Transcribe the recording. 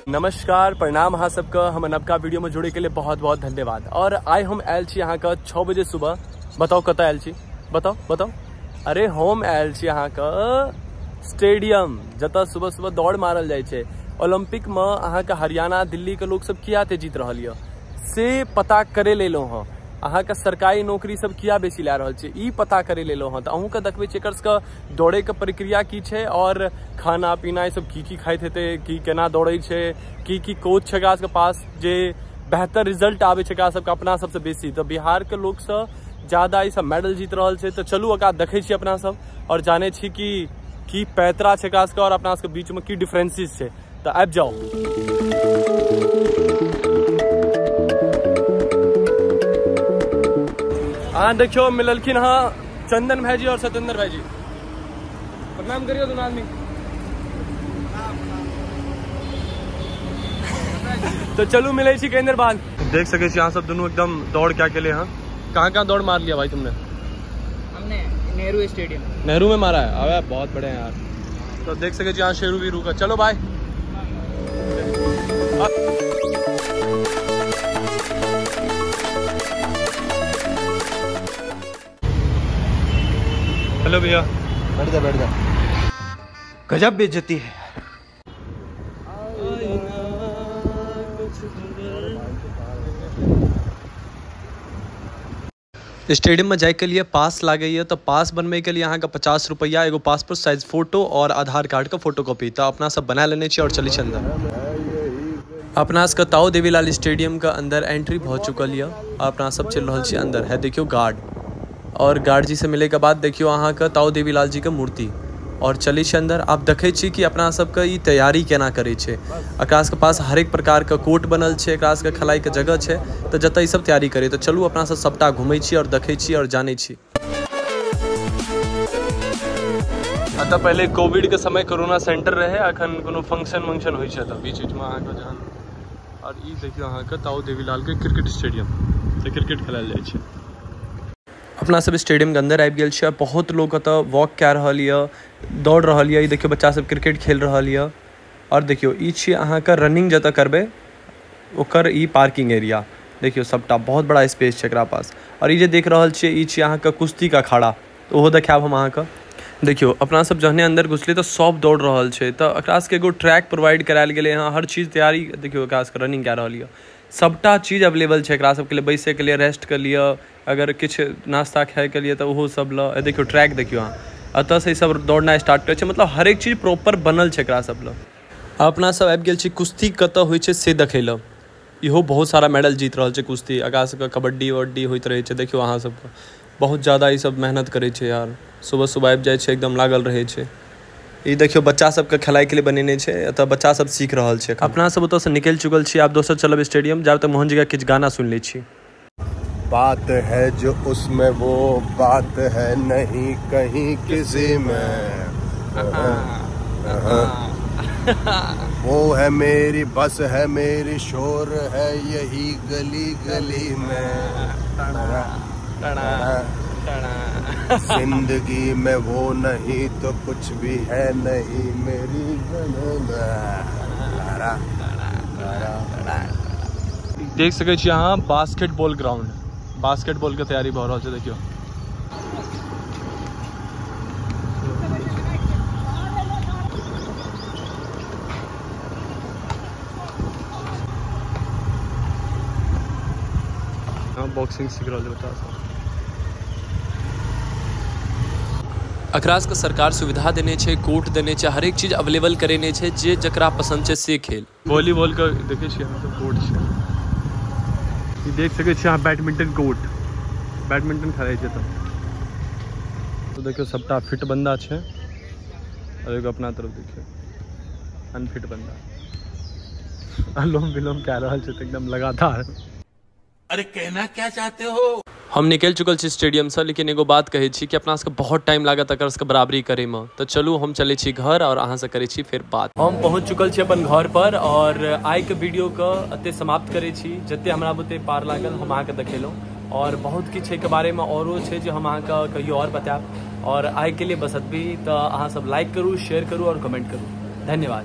नमस्कार प्रणाम अहाँ सबके, हम नवका वीडियो में जुड़े के लिए बहुत बहुत धन्यवाद। और आइ हम आयल छी अहाँके 6 बजे सुबह। बताओ कतऽ आयल छी, बताओ बताओ। अरे हम आयल छी अहाँके स्टेडियम, जतऽ सुबह सुबह दौड़ मारल जाइ छै। ओलम्पिक में अहाँके हरियाणा दिल्ली के लोग सब किया जीत रहल यऽ से पता करे लेलहुँ हँ। अहाँके सरकारी नौकरी सब किया बेसी लए रहल छै ई पता करे लेलहुँ हँ। तऽ अहूँके देखबै छी एकर सबके दौड़ैके प्रक्रिया की छै और खाना पीना ई सब की की खाइत हेतै, की केना दौड़ै छै, की की कोच छै एकरा सबके पास जे बेहतर रिजल्ट आबै छै एकरा सबके अपना सबसँ बेसी। तऽ बिहारके लोकसँ ज्यादा ई सब मेडल जीत रहल छै। तऽ चलू एकरा देखै छी अपना सब और जानै छी कि की पैतरा छै एकरा सबके और अपना सबके बीचमे की डिफरेंसेस छै। तऽ आबि जाउ। अहाँ देखियौ मिललखिन हँ चंदन भाईजी और सत्येंद्र भाईजी। प्रणाम करियौ दुनू आदमी। तो चलू मिले छी कहीं देर बाद। देख सके छी अहाँ सब दुनू एकदम दौड़ क्या के लिए। हाँ कहाँ कहाँ दौड़ मार लिया भाई तुमने? हमने नेहरू स्टेडियम, नेहरू में मारा है। अबे बहुत बड़े हैं यार। तो देख सके छी यहाँ शेरू वीरू का। चलो भाई। हेलो भैया, बैठ जा बैठ जा। गजब बेइज्जती है। स्टेडियम में जाए के लिए पास लागैया, तो पास बनबै के लिए अहाँके 50 रुपैआ, एगो पासपोर्ट साइज फोटो और आधार कार्ड के फोटोकॉपी। तो अपना सब बना लेने छी और चली छी अंदर। अपना सबके ताऊ देवीलाल स्टेडियम के अंदर एंट्री भऽ चुकल यऽ। अपना सब चलि रहल छी अंदर। है देखियौ गार्ड, और गार्ड जी से मिले के बाद देखियौ अहाँके ताऊ देवीलाल जी के मूर्ति। और चलै छी अंदर। आप देखै छी कि अपना सबके ई तैयारी केना करै छै। एकरा सबके पास हरेक प्रकार के कोर्ट बनल छै, एकरा सबके खेलाइके जगह छै, तऽ जतऽ ई सब तैयारी करै। तऽ चलू अपना सब सबटा घुमै छी और देखै छी और जानै छी। एतऽ पहिले कोविड के समय कोरोना सेंटर रहे, अखन कोनो फंक्शन वंक्शन होइ छै तऽ बीच बीचमे अहाँके जहन। और ई देखियौ अहाँके ताऊ देवीलाल के क्रिकेट स्टेडियम, तऽ क्रिकेट खेलायल जाइ छै। अपना सब स्टेडियम के अंदर आबि गेल छी और बहुत लोग एतऽ वॉक कए रहल यऽ, दौड़ रहल यऽ। ई देखियौ बच्चा सब क्रिकेट खेल रहल यऽ। और देखियौ ई छी अहाँके रनिंग जतऽ करबै ओकर ई पार्किंग एरिया। देखियौ सबटा बहुत बड़ा स्पेस छै एकरा पास। और ई जे देख रहल छियै ई छी अहाँके कुश्ती के अखाड़ा, तऽ ओहो देखायब हम अहाँके। देखियौ अपना सब जहने अंदर घुसलियै तऽ सब दौड़ रहल छै। तऽ एकरा सबके एगो ट्रैक प्रोवाइड करायल गेलै हँ, हर चीज तैयारी। देखियौ एकरा सबके रनिंग कए रहल यऽ, सबटा चीज अवेलेबल छै एकरा सबके लिए, बैसैके लिए, रेस्ट के लिए, अगर किछु नाश्ता खाइके लिए तऽ ओहो सब लए। देखियौ ट्रैक देखियौ अहाँ, एतऽसँ ई सब दौड़नाइ स्टार्ट करै छै। मतलब हरेक चीज प्रॉपर बनल छै एकरा सब लए। अपना सब आबि गेल छी कुश्ती कतऽ होइ छै से देखै लए। इहो बहुत सारा मेडल जीत रहल छै कुश्ती। एकरा सबके कबड्डी उबड्डी होइत रहै छै। देखियौ अहाँ सबके बहुत ज्यादा ई सब मेहनत करै छै यार। सुबह सुबह आबि जाइ छै, एकदम लागल रहै छै। ई देखियौ बच्चा सबके खेलाइके लिए बनेने छै, एतऽ बच्चा सब सीख रहल छै। अपना सब ओतऽसँ निकलि चुकल छी, आब दोसर चलब स्टेडियम। जाब तक मोहन जी के किछु गाना सुनि लै छी। बात है जो उसमें वो बात है नहीं कहीं किसी में, वो है मेरी बस है मेरी शोर है यही गली गली में, जिंदगी में वो नहीं तो कुछ भी है नहीं मेरी। देख सकै छी अहाँ बास्केटबॉल ग्राउंड, बास्केटबॉल के तैयारी भऽ रहल छै। देखियौ बॉक्सिंग सीख रहल छै बच्चा सब। एकरा सबके सरकार सुविधा देने छै, कोर्ट देने छै, हरेक चीज अवेलेबल करेने छै, जे जकरा पसंद छै से खेल। वॉलीबॉल के देखै छियै अहाँ सब कोर्ट छै। ई देख सकै छियै अहाँ बैडमिंटन कोर्ट, बैडमिंटन खेलै छै तऽ। तो देखियौ सबटा फिट बंदा छै और एगो अपना तरफ देखियौ अनफिट बंदा अनुलोम विलोम कए रहल छै तऽ एकदम लगातार। अरे कहना क्या चाहते हो? हम निकलि चुकल छी स्टेडियम से, लेकिन एगो बात कहै छी कि अपना सबके बहुत टाइम लागत एकर सबके बराबरी करैमे। तऽ चलू हम चलै छी घर और अहाँ से करै छी फेर बात। हम पहुँच चुकल छी अपन घर पर और आइके वीडियो के एते समाप्त करै छी। जते हमरा बुते पार लागल हम अहाँके देखेलहुँ और बहुत किछु एहिके बारेमे औरो छै जे हम अहाँके कहियो और बतायब। और आइके लिए बस एतबी। तऽ अहाँ सब लाइक करू, शेयर करू और कमेंट करू। धन्यवाद।